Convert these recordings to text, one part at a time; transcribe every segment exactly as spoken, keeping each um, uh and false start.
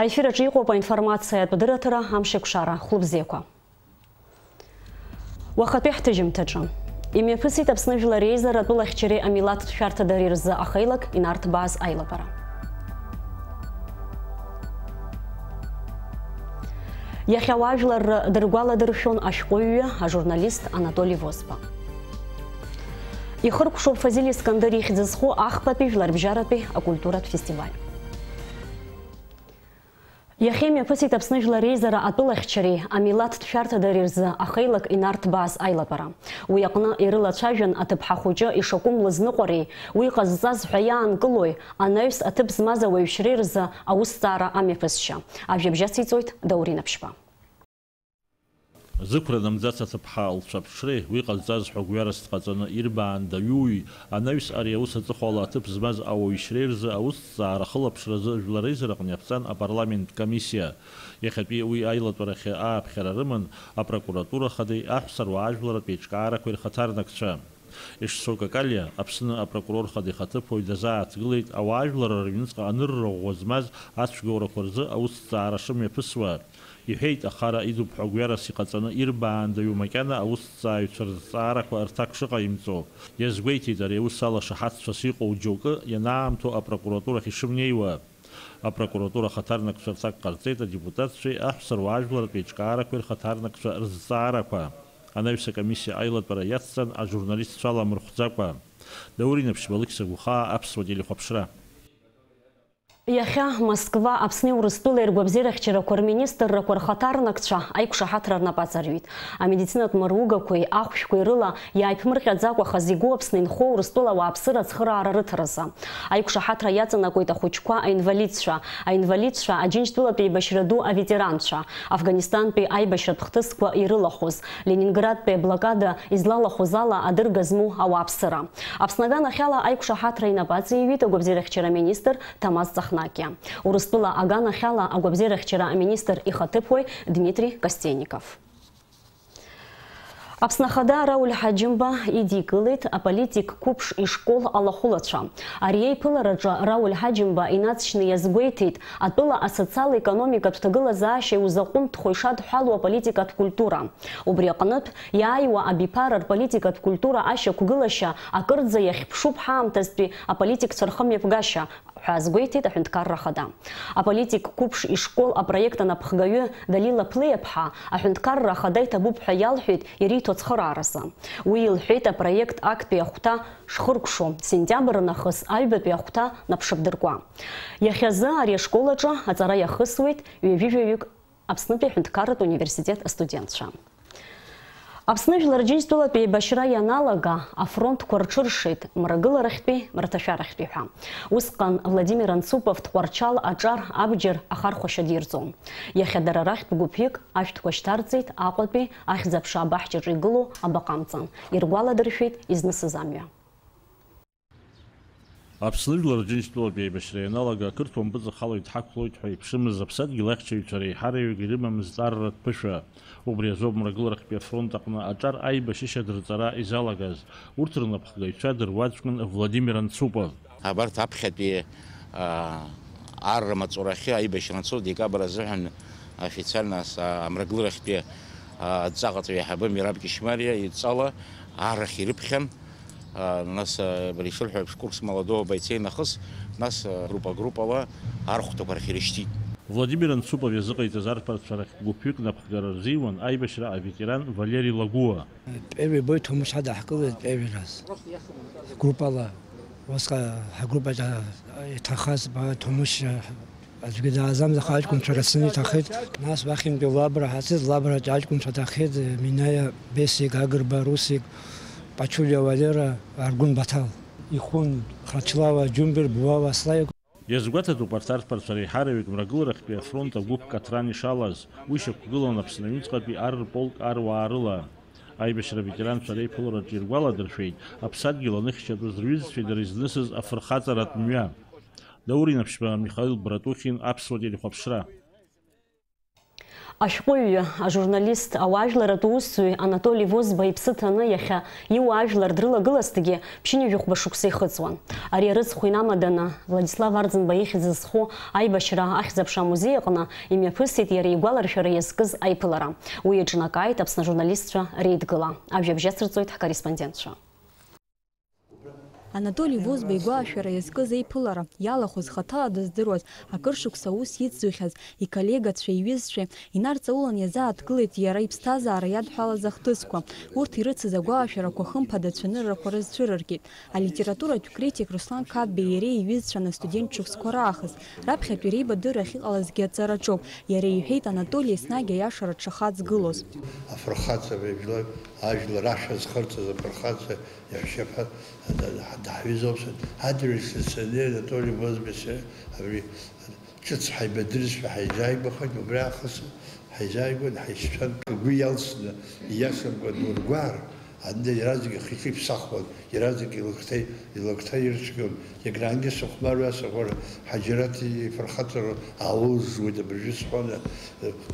Аефир аҿы иҟоуп аинформациатә дырраҭара «Амшеикәшара». Хәлыбзиақәа. Уахатәи ҳҭыжьымҭаҿы. Имҩаԥысит Аԥсны Жәлар Реизара атәылахьчареи амилаҭтә шәарҭадареи рзы ахеилак инарҭбааз аилатәара. Иахьа ауаажәларра дыргәаладыршәон ашәҟәыҩҩы, ажурналист Анатоли Возба. Ихыркәшоуп Фазиль Искандер ихьӡ зху ахԥатәи жәларбжьаратәи акультуратә фестиваль. Иахьа имҩаԥысит Аԥсны Жәлар Реизара атәылахьчареи амилаҭтә шәарҭадареи рзы ахеилак инарҭбааз аилатәара. Уи аҟны ирылацәажәан аҭыԥҳа хәыҷы ишакәым лызныҟәареи, уи ҟазҵаз ҳәа иаанкылои, анаҩс аҭыԥ змаз ауаҩшьреи рзы аусҭҵаара амҩаԥысшьа. Ажәабжь ациҵоит Даур Инаԥшьба. Зықәра намӡац аҭыԥҳа лцәаԥҽреи, уи ҟазҵаз ҳәа гәҩарас дҟаҵаны ирбаандаҩуи, анаҩс ари аус аҵыхәала аҭыԥ змаз ауаҩшьреи рзы аусҭҵаара ахылаԥшразы Жәлар Реизараҟны иаԥҵан апарламенттә комиссиа. Иахьатәи уи аилатәарахьы ааԥхьара рыман апрокуратура хадеи аҳәса руаажәларатә еиҿкаарақәеи рхаҭарнакцәа. Ешсо Какалиа, Аԥсны апрокурор хада ихаҭыԥуаҩ дазааҭгылеит ауаажәларра рыҩныҵҟа анырра ӷәӷәа змаз ацәгьоурақәа рзы аусҭҵаара шымҩаԥысуа. Иҳәеит, ахара идуп ҳәа гәҩарас иҟаҵаны ирбаандаҩу макьана аусҭҵааҩцәа рызҵаарақәа рҭак шыҟаимҵо. Иазгәеиҭеит, ари аус ала шаҳаҭцәас иҟоу џьоукы ианаамҭоу апрокуратурахь ишымнеиуа. Апрокуратура ахаҭарнакцәа рҭак ҟарҵеит адепутатцәеи аҳәса руаажәларатә еиҿкаарақәеи рхаҭарнакцәа рызҵаарақәа. Анаҩс акомиссиа аилатәара иацҵан ажурналистцәа аламырхәӡакәа. Даур Инаԥшьба, Алықьса Гәхаа, Аԥсуа телехәаԥшра. Иахьа Москва Аԥсни Урыстәылеи ргәабзиарахьчарақәа рминистррақәа рхаҭарнакцәа аиқәшаҳаҭра рнапы аҵарҩит. Амедицинатә мыругақәеи ахәшәқәеи рыла иааиԥмырҟьаӡакәа хазы игоу Аԥсны инхо Урыстәыла ауааԥсыра ацхыраара рыҭаразы. Аиқәшаҳаҭра иаҵанакуеит ахәыҷқәа, аинвалидцәа, аинвалидцәа, Аџьынџьтәылатәи еибашьра ду аветеранцәа, Афганистантәи аибашьратә хҭысқәа ирылахәыз, Ленинградтәи аблокада излалахәыз ала адырга змоу ауааԥсыра. Аԥсны аганахьала аиқәшаҳаҭра инапы аҵаиҩит агәабзиарахьчара аминистр Ҭамаз Ҵахнакиа. Урыстәыла аганахьала агәабзиарахьчара аминистр ихаҭыԥуаҩ Дмитри Костенников. Аԥсны Ахада Рауль Ҳаџьымба идикылеит аполитик қәыԥш ишкол алахәылацәа. Ари аиԥылараҿы Рауль Ҳаџьымба инаҵшьны иазгәеиҭеит атәыла асоциал-економикатә ҭагылазаашьа иузаҟәымҭхо ишадҳәалоу аполитикатә культура. Убри аҟнытә, иааиуа абиԥара рполитикатә культура ашьақәгылашьа акырӡа иахьԥшуп ҳаамҭазтәи аполитикцәа рхымҩаԥгашьа, ҳәа азгәеиҭеит аҳәынҭқарра ахада. Аполитик қәыԥш ишкол апроект анапхгаҩы Далила Плеиаԥҳа аҳәынҭқарра ахада иҭабуп ҳәа иалҳәеит ириҭо ацхырааразы. Уи илҳәеит апроект актәи ахәҭа шхыркәшо, сентиабр нахыс аҩбатәи ахәҭа наԥшырдыркуа. Иахьазы ари ашкол аҿы аҵара иахысуеит ҩажәи жәаҩык Аԥснытәи аҳәынҭқарратә университет астудентцәа. Аԥсны Жәлар Џьынџьтәылатә еибашьра ианалага, афронтқәа рҽыршеит мрагыларахьтәи, мраҭашәарахьтәи ҳәа. Усҟан Владимир Анцупов Тҟәарчал аҿар абџьар ахархәашьа дирҵон. Иахьа дара рахьтә гәыԥҩык ашәҭқәа шьҭарҵеит Аҟәатәи ахьӡ-аԥша абаҳчаҿы игылоу абаҟа амҵан, иргәаладыршәеит изнысыз амҩа. Аԥсны Жәлар Џьынџьтәылатә еибашьра ианалага, ақырҭуа мпыҵахалоит, ҳақәлоит ҳәа иԥшымыз аԥсадгьыл ахьчаҩцәа реиҳараҩык ирымамызт арратә ԥышәа. Убри азоуп мрагыларахьтәи афронт аҟны аҿар аибашьышьа дырҵара изалагаз. Урҭ рнапхгаҩцәа дыруаӡәкын Владимир Анцупов. Абарҭ аԥхьатәи, аа, арра маҵурахьы аибашьра анцо декабр азыҳәан официально ас-, аа, амрагыларахьтәи, аа, адҵаҟаҵаҩ аиҳабы Мераб Кьышьмариа идҵала аррахь ирыԥхьан. А, нас, а, бара ишырҳәо еиԥш, курс молодого бойца инахыс, нас, а, группа-группала архәҭақәа рахь ирышьҭит. Владимир Анцупов иазыҟаиҵаз арԥарцәа рахь гәыԥҩык напхгара рзиуан аибашьра аветеран Валери Лагәуа. Первый бой Ҭамышь ҳадаҳкылеит, первый раз. Группала. Усҟан ҳгруппаҿы иҭахаз ба Ҭамышь, а, Аӡәгьы даазамҵаха аҷкәынцәа рацәаны иҭахеит. Нас уахьынтәи Лабра ҳацеит, Лабраҿы аҷкәынцәа ҭахеит, Минаиа, Бесик, Агрба, Русик, Пачулиа Валера, Аргәын Баҭал. Ихәын Храчлава, Џьумбер, Буава, Слаик. Иазгәаҭатәуп арҭ арԥарцәа реиҳараҩык мрагыларахьтәи афронт агәыԥ Катран ишалаз. Уи шьақәгылан Аԥсны аҩныҵҟатәи ар рполк аруаа рыла. Аибашьра аветеранцәа реиԥылараҿы иргәаладыршәеит, аԥсадгьыл аныхьчатәыз рҩызцәеи дареи знысыз афырхаҵаратә мҩа. Даур Инаԥшьба, Михаил Братухин, Аԥсуа телехәаԥшра. Ашәҟәыҩҩы, ажурналист, ауаажәларратә усзуҩ Анатоли Возба иԥсы ҭаны иахьа иуаажәлар дрылагылазҭгьы ԥшьынҩажәи хәба шықәса ихыҵуан. Ари арыцхә инамаданы Владислав Арӡынба ихьӡ зху аибашьра ахьӡ-аԥша амузеи аҟны имҩаԥысит иара игәаларшәара иазкыз аиԥылара. Уи иаҿнакааит Аԥсны ажурналистцәа реидгыла. Ажәабжь ацырҵоит ҳкорреспондентцәа. Анатоли Возба игәалашәара иазкыз еиԥылара иалахәыз, хаҭала дыздыруаз, акыр шықәса аус ицзухьаз иколлегацәеи иҩызцәеи инарҵаулан иазааҭгылеит иара иԥсҭазаара иадҳәалаз ахҭысқәа. Урҭ ирыцыз агәалашәарақәа хымԥада цәаныррақәа рызцәырыргеит. Алитературатә критик Руслан Қапбеи иареи иҩызцәан астудент шықәсқәа раахыс. Раԥхьатәи реибадырра ахьыҟалазгьы аҵараҿоуп. Иара иҳәеит, Анатоли еснагь аиашара дшахаҵгылоз. Афырхаҵа, жәлар, ажәлар ашәа зхырҵаз афырхаҵа иаҳәшьаԥа даҳҩызоуп. Адырҩаҽны сани Анатоли Возбеи сареи абри ҿыц ҳаибадырызшәа ҳаизааигәахеит, убри аахыс ҳаизааигәан, ҳаишьцәан. Гәы иалсны, ииашамкәа дургәаар, анда иаразнак ихы-иҿы иԥсахуан, иаразнак илакҭа, илакҭа ирцәгьон. Иагрангьы сыхәмаруа саӷәра Ҳаџьараҭ ифырхаҵара аалылжжуеит абыржәы сҳәон,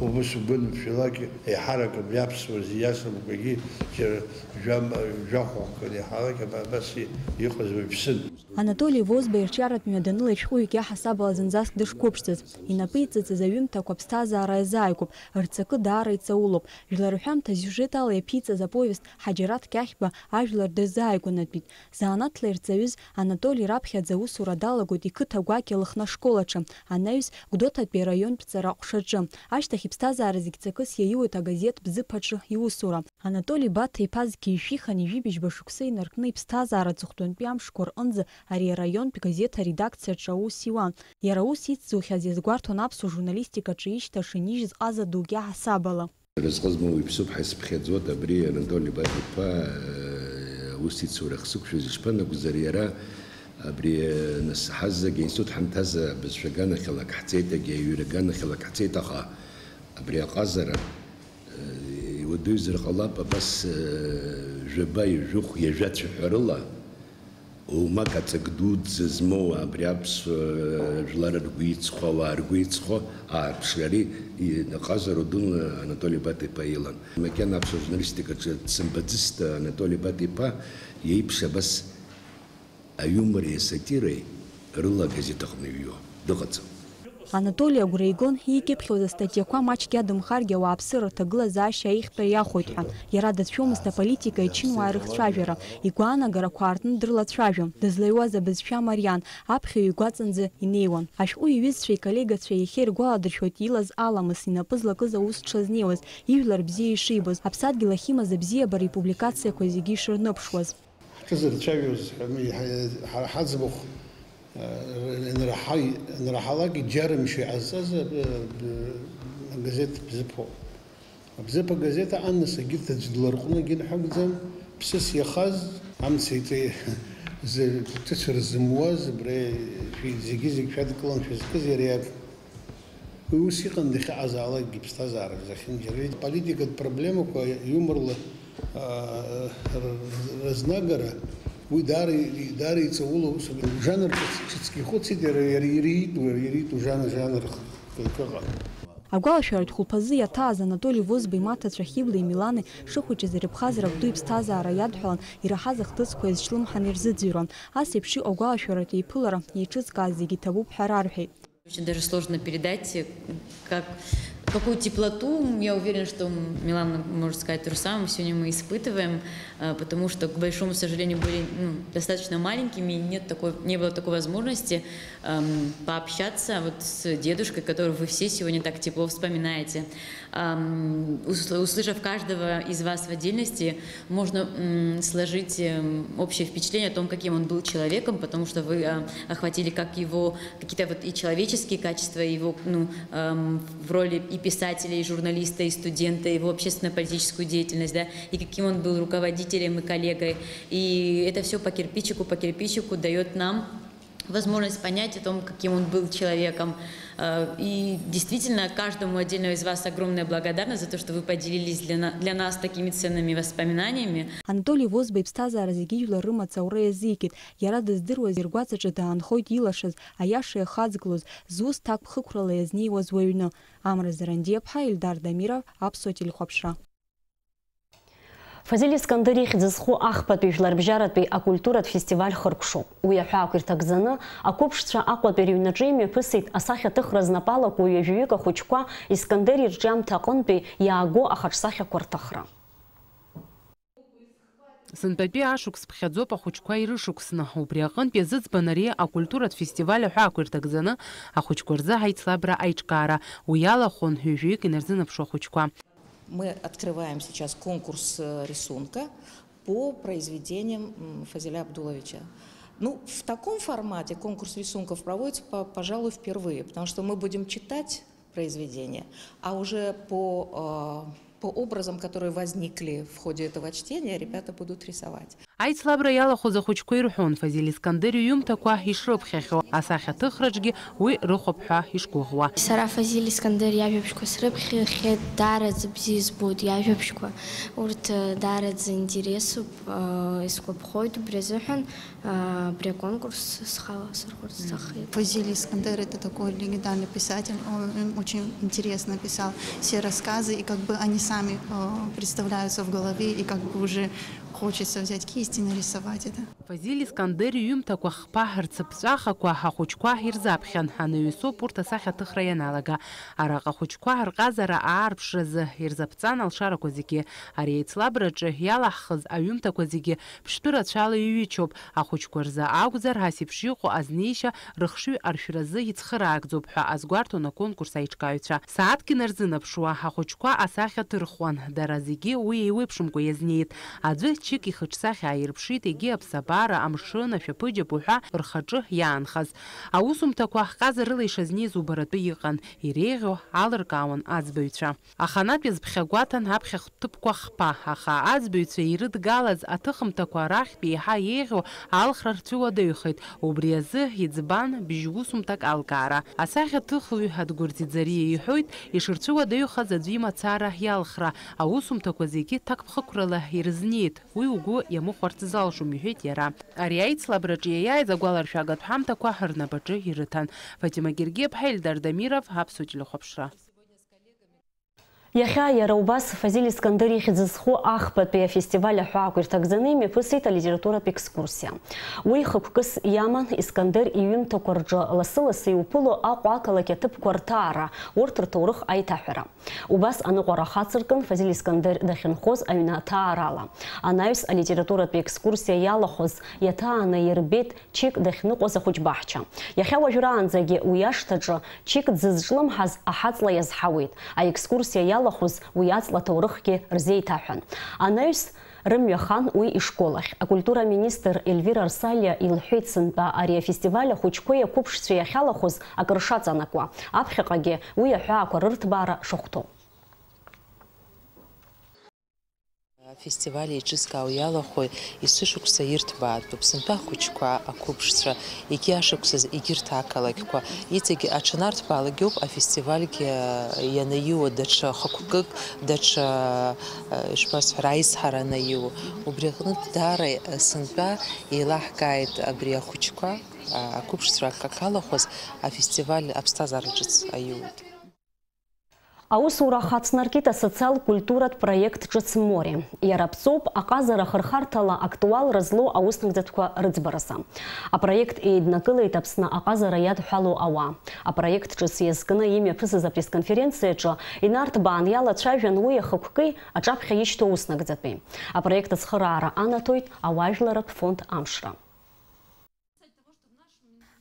убыс угәы анымшәалак, еиҳарак абри аԥсуа зиашамкәагьы џьара жәа-, жәахәыхк аниҳалак, аба-, абас и-, иҟаз уаҩԥсын. Анатоли Возба ирҿиаратә мҩа даныла ишәҟәыҩҩык иаҳасабала зынӡаск дышқәыԥшӡаз, инапы иҵыҵыз аҩымҭақәа аԥсҭазаара иазааигәоуп, рҵакы даара иҵаулоуп. Жәлар рҳәамҭа асиужет ала иаԥиҵаз аповест Ҳаџьараҭ Кьахьба ажәлар дырзааигәанатәит. Занааҭла ирҵаҩыз Анатоли раԥхьаӡа аусура далагоит иқыҭа Гәакьа Лыхны ашкол аҿы, анаҩс Гәдоуҭатәи араионтә ҵара аҟәшаҿы. Ашьҭахь иԥсҭазаара зегь ҵакыс иаиуеит агазеҭ Бзыԥ аҿы иусура. Анатоли Баҭа-иԥа зқьи жәшәи хынҩажәи быжьба шықәса инаркны иԥсҭазаара аҵыхәтәантәи амшқәа рҟынӡа ари араионтә газеҭ аредакциаҿы аус иуан. Иара аус ицзухьаз иазгәарҭон аԥсуа журналистикаҿы ишьҭа шынижьыз ҟаза дук иаҳасабала. Разҟы змоу иԥсуп ҳәа исыԥхьаӡоит, абри Анатоли Баҭа-иԥа, э, аус ицура ахьсықәшәаз, ишԥанакәзар, иара абри, э, нас ҳаззагь аинститут ҳанҭаз абызшәа аганахьала ак ҳҵеит, егьи аҩра аганахьала ак ҳҵеит, аха абри аҟазара, э, иуадаҩзар ҟалап, абас, э, жәаба, ҩажәихә, ҩажәа цәаҳәарыла, Оумак аҵак дуӡӡа змоу абри аԥсуа жәлар ргәы иҵхо, ауаа ргәы иҵхо аарԥшра, ари ҟазара дуны Анатоли Баҭа-иԥа илан. Макьана аԥсуа журналистикаҿы дсымбаӡыцт Анатоли Баҭа-иԥа иеиԥш абас аиумори асатиреи рыла агазеҭ аҟны иҩуа дыҟаӡам. Анатоли агәра игон, иикьыԥхьуаз астатиақәа маҷк иадымхаргьы ауааԥсыра рҭагылазаашьа аихтәра иахәоит ҳәа. Иара дацәшәомызт аполитикеи ачынуааи рыхцәажәара, игәаанагарақәа аартны дрылацәажәон, дызлаҩуаз абызшәа мариан, аԥхьаҩ игәаҵанӡа инеиуан. Ашәҟәы иҩызцәеи иколлегацәеи иахьа иргәаладыршәоит илаз аламыс, инапы злакыз аус дшазнеиуаз, ижәлар бзиа ишибоз, аԥсадгьыл ахьимаз абзиабара ипубликациақәа зегьы ишырныԥшуаз. Ҳҿы зырцәажәоз, ҳара ҳаӡбахә, э, инраҳа-, инраҳалак, иџьарымшьо иҟазҵаз, э, б-, агазеҭ Бзыԥоуп. Абзыԥ агазеҭ аҟан нас егьырҭ аӡә дларҟәны егьынҳәагӡам, ԥсыс иахаз, амца иҵеи-, зы-, ҿыцәара зымуаз, абра шәи-, зегьы-зегь шәадкылан шәызкыз иара иакәын. Уи ус иҟан дахьыҟазаалакгьы иԥсҭазаара рзы ахьынџьара. Политикатә проблемақәа иуморла, аа, р-, р-, рызнагара, уи даара и-, даара иҵаулоу усуп. Жанр ҿыц-, ҿыцгьы ихәыцит, иара, иара иреитәу, иара иреитәу жанр, жанр х-, х-, ыҟан. Агәалашәаратә хәылԥазы иаҭааз Анатоли Возба имаҭацәа Хьыблеи Милани шыхәыҷыз иреиԥхаз рабду иԥсҭазаара иадҳәалан ираҳаз ахҭысқәа иазҿлымҳан ирзыӡырҩуан. Ас еиԥш иҟоу агәалашәаратә еиԥылара еиҿызкааз зегьы иҭабуп ҳәа рарҳәеит. Очень даже сложно передать, э, как, какую теплоту, я уверена, что Милана может сказать то же самое, сегодня мы испытываем, э, потому что, к большому сожалению, были, ну, достаточно маленькими, и нет такой, не было такой возможности, эм, пообщаться вот с дедушкой, которого вы все сегодня так тепло вспоминаете. Ам, усл-, услышав каждого из вас в отдельности, можно, м, сложить, эм, общее впечатление о том, каким он был человеком, потому что вы, а, охватили как его какие-то вот и человеческие качества, его, ну, ам, в роли и писателя, и журналиста, и студента, его общественно-политическую деятельность, да, и каким он был руководителем и коллегой. И это всё по кирпичику, по кирпичику даёт нам возможность понять о том, каким он был человеком. Э, и действительно, каждому отдельно из вас огромная благодарность за то, что вы поделились для, на- для нас такими ценными воспоминаниями. Анатоли Возба иԥсҭазаара зегьы ижәлар рымаҵ аура иазикит. Иара дыздыруаз иргәаҵаҿы даанхоит илашаз, аиаша иахаҵгылоз, зус ҭакԥхықәрала иазнеиуаз уаҩны. Амра Зарандиаԥҳа, Ильдар Дамиров, Аԥсуа телехәаԥшра. Фазиль Искандер ихьӡ зху ахԥатәи жәларбжьаратәи акультуратә фестиваль хыркәшоуп. Уи аҳәаақәа ирҭагӡаны, ақәыԥшцәа Аҟәатәи рыҩнаҿы имҩаԥысит асахьаҭыхра знапалақәоу ҩажәаҩык ахәыҷқәа Искандер ирҿиамҭа аҟынтәи иааго ахаҿсахьақәа рҭыхра. Сынтәатәи ашықәс ԥхьаӡоуп ахәыҷқәа ирышықәсны. Убри аҟынтә иазыӡбан ари акультуратә фестиваль аҳәаақәа ирҭагӡаны ахәыҷқәа рзы ҳаицлабра аиҿкаара. Уи иалахәын ҩажәаҩык инарзынаԥшуа ахәыҷқәа. Мы открываем сейчас конкурс, э, рисунка по произведениям, м, Фазиля Абдуловича. Ну, в таком формате конкурс рисунков проводится, по- пожалуй, впервые, потому что мы будем читать произведения, а уже по, э, по образам, которые возникли в ходе этого чтения, ребята будут рисовать. Аицлабра иалахәыз ахәыҷқәа ирҳәон Фазиль Искандер иҩымҭақәа ишрыԥхьахьоу, асахьаҭыхраҿгьы уи рыхәап ҳәа ишгәыӷуа. Сара Фазиль Искандер иажәабжьқәа срыԥхьахьеит, даараӡа бзиа избоит иажәабжьқәа. Урҭ, э, даараӡа интересуп, э, исгәаԥхоит убри азыҳәан. Абри аконкурс схала сырхәарц сҭаххеит. Фазиль Искандер — это такой легендарный писатель, он, он очень интересно писал все рассказы, и как бы они сами, э, представляются в голове, и как бы уже хочется взять кисть и нарисовать это. Фазиль Искандер иҩымҭақәа хԥа рцыԥҵәахақәа ахәыҷқәа ирзаԥхьан, анаҩсоуп урҭ асахьаҭыхра ианалага. Араҟа ахәыҷқәа рҟазара аарԥшразы ирзаԥҵан алшарақәа зегьы. Ари аицлабраҿы иалаҳхыз аҩымҭақәа зегьы ԥштәы рацәала иҩычоуп. Ахәыҷқәа рзы акәзар, ас еиԥш иҟоу азнеишьа рыхшыҩ аршәразы ицхыраагӡоуп ҳәа азгәарҭон аконкурс аиҿкааҩцәа. Сааҭк инарзынаԥшуа, ахәыҷқәа асахьа ҭырхуан. Дара зегьы уи еиуеиԥшымкәа иазнеит. Аӡәы чик ихаҿсахьа ааирԥшит, егьи аԥсабара, амшын, ашәаԥыџьаԥ уҳәа рхаҿы иаанхаз. Аусумҭақәа ҟазарыла ишазнеиз убаратәы иҟан, иреиӷьу алыркаауан аӡбаҩцәа. Аханатә иазԥхьагәаҭан аԥхьахә ҭыԥқәа хԥа, аха аӡбаҩцәа ирыдгалаз аҭыхымҭақәа рахьтә еиҳа еиӷьу алхра рцәыуадаҩхеит. Убри азы иӡбан бжьусумҭак алкаара. Асахьаҭыхҩы Адгәыр Ӡиӡариа иҳәоит, ишырцәыуадаҩхаз аӡәы имацара иалхра, аусумҭақәа зегьы ҭакԥхықәрала ирызнеит, уи угәы иамыхәарц залшом, иҳәеит иара. Ари аицлабраҿы иаиааиз агәаларшәагатә ҳамҭақәа рнапаҿы ирыҭан. Фатима Гергиаԥҳа, Ельдар Дамиров, Аԥсуа телехәаԥшра. Иахьа иара убас Фазиль Искандер ихьӡ зху ахԥатәи афестиваль аҳәаақәа ирҭагӡаны имҩаԥысит алитературатә екскурсиа. Уи хықәкыс иаман Искандер иҩымҭақәа рҿы лассы-лассы иуԥыло Аҟәа ақалақь аҭыԥқәа рҭаара, урҭ рҭоурых аиҭаҳәара. Убас аныҟәара ахацыркын Фазиль Искандер дахьынхоз аҩны аҭаарала. Анаҩс алитературатә екскурсиа иалахәыз иаҭааны ирбеит Чик дахьныҟәоз ахәыҷбаҳча. Иахьа уажәраанӡагьы уи ашҭаҿы Чик дзызҿлымҳаз аҳаҵла иазҳауеит. Аекскурсиа иалахәыз уи аҵла ҭоурыхгьы рзеиҭаҳәан. Анаҩс рымҩа хан уи ишкол ахь. Акультура аминистр Ельвира Арсалиа илҳәеит сынтәа ари афестиваль ахәыҷқәеи ақәыԥшцәеи иахьалахәыз акыр шаҵанакуа, аԥхьаҟагьы уи аҳәаақәа рырҭбаара шахәҭоу. Афестиваль еиҿызкаау иалахәу есышықәса ирҭбаатәуп, сынтәа ахәыҷқәа, ақәыԥшцәа, егьи ашықәсазы егьырҭ ақалақьқәа, иҵегь аҽанарҭбаалакгьы ауп афестивальгьы ианаиуа, даҽа хықәкык, даҽа, ишԥасҳәара, аизҳара анаиуа. Убри аҟнытә даара сынтәа еилаҳкааит абри ахәыҷқәа, ақәыԥшцәа, ак-, акалахәыз афестиваль аԥсҭазаара ҿыц аиуеит. Аусура ахацнаркит асоциал-культуратә проект ҿыц Море. Иара аԥҵоуп аҟазара ахырхарҭала актуалра злоу ауснагӡатәқәа рыӡбаразы. Апроект еиднакылеит Аԥсны аҟазара иадҳәалоу ауаа. Апроект ҿыц иазкны имҩаԥысыз апресс-конференциаҿы инарҭбаан иалацәажәан уи ахықәкы аҿаԥхьа ишьҭоу ауснагӡатәи. Апроект ацхыраара анаҭоит ауаажәларратә фонд Амшра.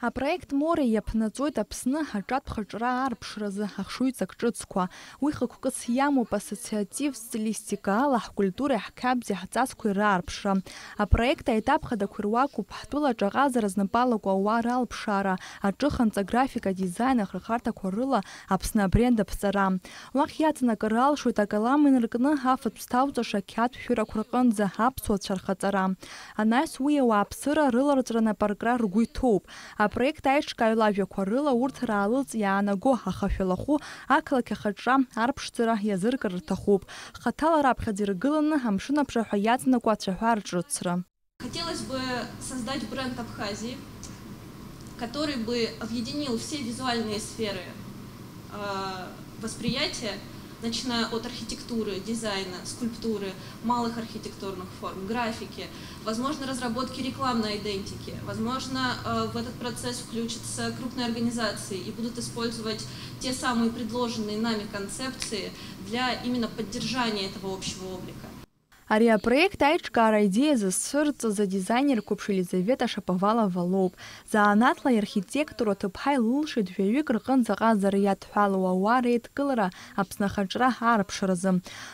Апроект Море иаԥнаҵоит Аԥсны аҿатә хаҿра аарԥшразы ахшыҩҵак ҿыцқәа. Уи хықәкыс иамоуп ассоциативтә стилистика ала ҳкультуреи ҳқьабзи ҳҵасқәеи раарԥшра. Апроект аетап хадақәа ируакуп ҳтәылаҿы аҟазара знапалакуа ауаа ралԥшаара, аҿыханҵа, графика, адизайн, ахырхарҭақәа рыла Аԥсны абренд аԥҵара. Уахь иаҵанакыр алшоит акалам инаркны афатә зҭауҵаша ақьаад шәырақәа рҟынӡа аԥсуацәа рхаҵара. Анаҩс уи ауааԥсыра рыларҵәара напаркра ргәы иҭоуп. Апроект аиҿкааҩ лажәақәа рыла, урҭ раалыҵ иаанаго ахашәалахәы ақалақь ахаҿра арԥшӡара иазыркыр рҭахуп. Хаҭала раԥхьаӡа иргыланы амшын аԥшаҳәа иаҵанакуа ацәаҳәа рҿыцра. Хотелось бы создать бренд Абхазии, который бы объединил все визуальные сферы, э, восприятия, начиная от архитектуры, дизайна, скульптуры, малых архитектурных форм, графики, возможно, разработки рекламной идентики. Возможно, э, в этот процесс включатся крупные организации и будут использовать те самые предложенные нами концепции для именно поддержания этого общего облика. Ари апроект аиҿкаара аидеиа зызцәырҵыз адизайнер қәыԥш Елизавета Шаповалова лоуп. Занааҭла иархитектору аҭыԥҳа илылшеит жәаҩык рҟынӡа аҟазара иадҳәалоу ауаа реидкылара Аԥсны ахаҿра аарԥшразы.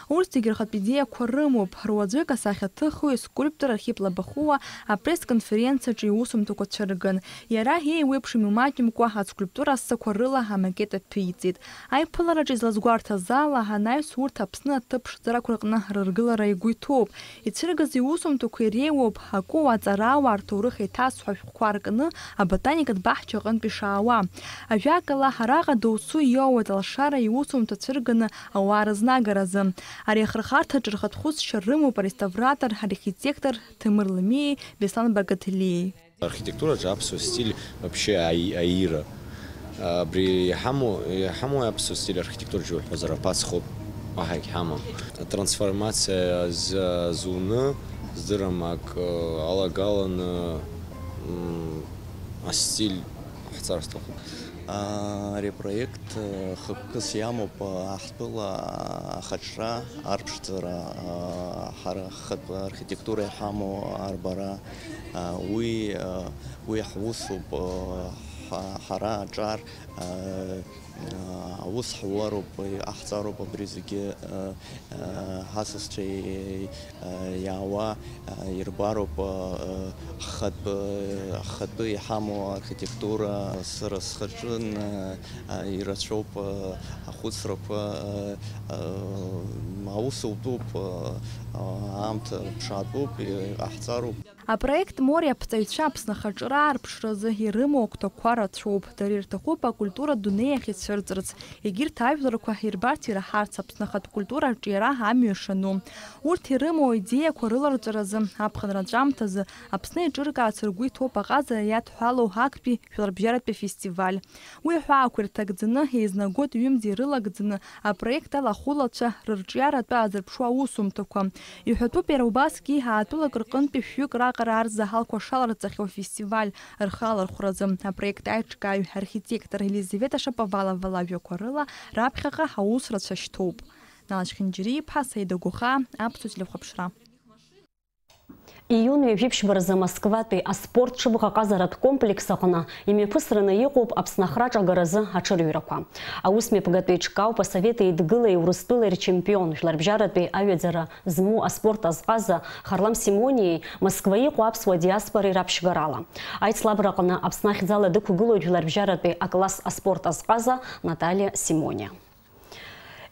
Урҭ зегьы рхатә идеиақәа рымоуп. Руаӡәык асахьаҭыхҩы, скульптор Архип Лабахәуа апресс-конференциаҿы иусумҭақәа цәырган. Иара еиуеиԥшым имаҷымкәа ацәгьаҭара ссақәа рыла амакет аҭәиҵеит. Аиԥылараҿы излазгәарҭаз ала, анаҩс урҭ Аԥсны аҭыԥ ԥшӡарақәа рҟны рыргылара игәы иҭоуп. Ицәыргаз иусумҭақәа иреиуоуп акәыуа аҵарауаа рҭоурых еиҭазҳәо ашәҟәқәа ркны аботаникатә баҳча аҟынтә ишаауа. Ажәакала, араҟа доусы иоуеит алшара иусумҭа цәырганы ауаа рызнагаразы. Ари ахырхарҭаҿы рхатә хәыцшьа рымоуп ареставратор, архитектор Ҭемыр Ламиеи Беслан Багаҭелиеи. Архитектураҿы аԥсуа стиль вообще аи-, аира. Абри иҳамоу, иҳамоу аԥсуа стиль архитектураҿы уҳәозар аԥацхоуп, уаҳа егьҳамам. Атрансформациа з-, зуны, здырам, ак, алагаланы, м, астиль ҟаҳҵар сҭахуп. Ари апроект, э, хықәкыс иамоуп, э, аҳтәыла ахаҿра, арԥшӡара, э, ҳара ҳхатә архитектура иҳамоу арбара, э, уи, э, уи ҳусуп, э, ҳа-, ҳара аҿар, э, э, аус ҳуароуп, иҟаҳҵароуп абри зегьы, э, ҳасасцәа иаауа ирбароуп, ҳхатә, ҳхатәы иҳамоу архитектура. Сара схаҿы ирацәоуп ахәыцрақәа, аус утәуп, аамҭа ԥшаатәуп, иҟаҳҵароуп. Апроект Море аԥҵаҩцәа Аԥсны ахаҿра аарԥшразы ирымоу агәҭакқәа рацәоуп. Дара ирҭахуп акультура адунеи ахь ицәырҵырц, егьырҭ ажәларқәа ирбарц, ираҳарц Аԥсны ахатә культура арҿиара амҩа шану. Урҭ ирымоу аидеиақәа рыларҵәаразы, аԥхынра аҿамҭазы Аԥсны еиҿыркаарц ргәы иҭоуп аҟазара иадҳәалоу актәи жәларбжьаратәи афестиваль. Уи аҳәаақәа ирҭагӡаны, еизнагоит ҩымзи ирылагӡаны, апроект ала ахәылацәа рырҿиаратәы азырԥшуа аусумҭақәа. Иҳәатәуп иара убасгьы, аатәылак рҟынтәи шәҩык раҟара арзаҳалқәа шаларҵахьоу афестиваль рхы алархәразы. Апроект аиҿкааҩ архитектор Елизавета Шаповалова лажәақәа рыла, раԥхьаҟа аус рацәа шьҭоуп. Нала Чхинџьариа-иԥҳа, Саида Гәыхаа, Аԥсуа телехәаԥшра. Июн ҩажәи ԥшьба рзы Москватәи аспорт ҽыбӷа ҟазаратә комплекс аҟны имҩаԥысраны иҟоуп Аԥсны ахра аҿагаразы аҽырҩрақәа. Аусмҩаԥгатә еиҿкаауп Асовет Еидгылеи Урыстәылеи рчемпион, жәларбжьаратәи аҩаӡара змоу аспорт азҟаза Харлам Симониеи Москва иҟоу аԥсуа диаспореи раԥшьгарала. Аицлабраҟны Аԥсны ахьӡала дықәгылоит жәларбжьаратәи акласс аспорт азҟаза Наталиа Симониа.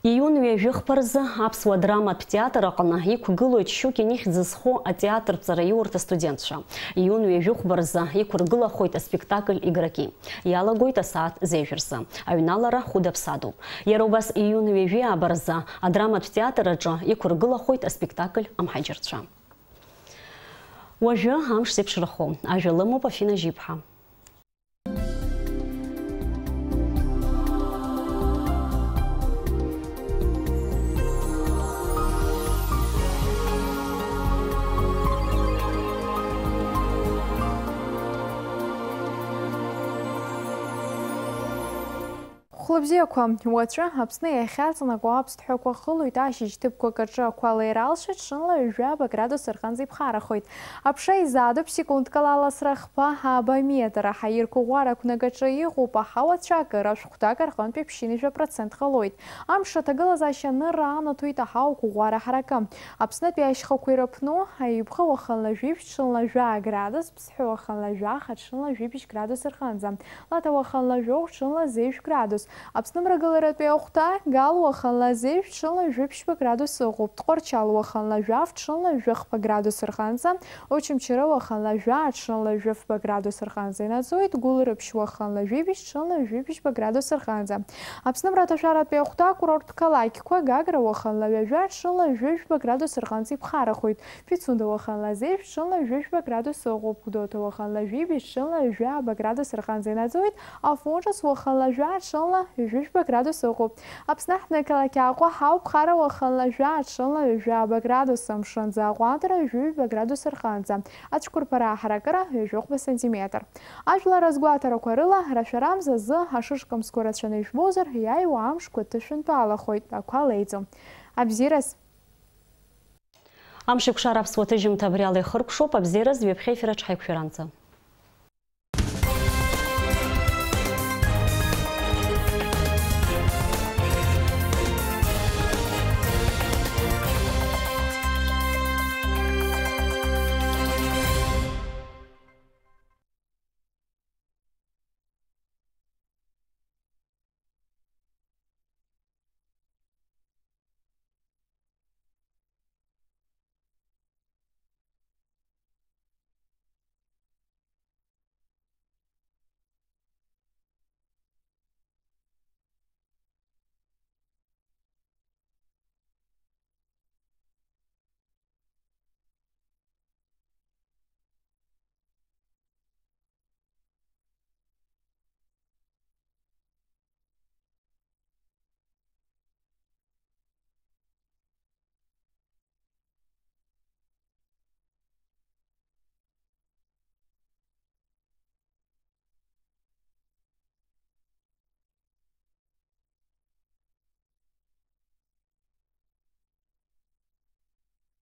Июн ҩажәи хԥа рзы аԥсуа драматә театр аҟны иқәгылоит Щукин ихьӡ зху атеатртә ҵараиурҭа астудентцәа. Июн ҩажәи хәба рзы иқәыргылахоит аспектакль Игроки. Иалагоит асааҭ зежә рзы. Аҩналара хәыда-ԥсадоуп. Иара убас июн ҩажәи ааба рзы адраматә театр аҿы иқәыргылахоит аспектакль Амҳаџьырцәа. Уажәы амш зеиԥшрахо ажәа лымоуп Афина Жьиԥҳа. Хәлыбзиақәа, уаҵәы Аԥсны иахьаҵанакуа аԥсҭҳәақәа хылоит, ашьыжь ҭыԥқәак аҿы ақәа леира алшоит, ҽынла ҩажәаба градус рҟынӡа иԥхарахоит. Аԥша изаатуп секундк ала аласра хԥа ааба метр, аҳаирқәа ӷәӷәара ақәнагаҿы иҟоуп, аҳауа цәакыра, шәҟәҭак рҟынтәи ԥшьынҩажәа процент ҟалоит. Амш аҭагылазаашьа анырра анаҭоит аҳауа қәыӷәӷәара ҳаракы. Аԥснытәи ашьхақәа ирыԥну, аҩбӷа уахынла жәибжь, ҽынла жәаа градус, Ԥсҳәы уахынла жәаха, ҽынла жәибжь градус рҟынӡа. Лаҭа уахынла жәохә, ҽынла зежә градус. Аԥсны мрагыларатәи ахәҭа Гал уахынла зежә ҽынла жәиԥшьба градус ыҟоуп, Тҟәарчал уахынла жәаф ҽынла жәахба градус рҟынӡа, Очамчыра уахынла жәаа ҽынла жәафба градус рҟынӡа инаӡоит, Гәылрыԥшь уахынла жәибжь ҽынла жәибжьба градус рҟынӡа. Аԥсны мраҭашәаратәи ахәҭа акурорттә қалақьқәа Гагра уахынла ҩажәа ҽынла жәыжәба градус рҟынӡа иԥхарахоит, Пицунда уахынла зежә ҽынла жәыжәба градус ыҟоуп, Гәдоуҭа уахынла жәибжь ҽынла жәаба градус рҟынӡа инаӡоит, Афон ҿыц уахынла жәаа ҽынла ҩажәижәба градус ыҟоуп. Аԥсны аҳҭнықалақь Аҟәа ҳауп, Хара уахынла жәаа ҽынла ҩажәаба градус, амшынӡы аҟәандара ҩажәижәба градус рҟынӡа, ацәқәырԥара аҳаракыра ҩажәихәба сантиметр. Ажәлар азгәаҭарақәа рыла, рашәарамза азы ашышкамсқәа рацәаны ижәбозар, иааиуа амшқәа ҭышәынтәалахоит, ақәа леиӡом. Абзиараз! Амшеикәшара аԥсуа ҭыжьымҭа абри ала ихыркәшоуп, абзиараз ҩаԥхьа ефираҿ ҳаиқәшәаранӡа.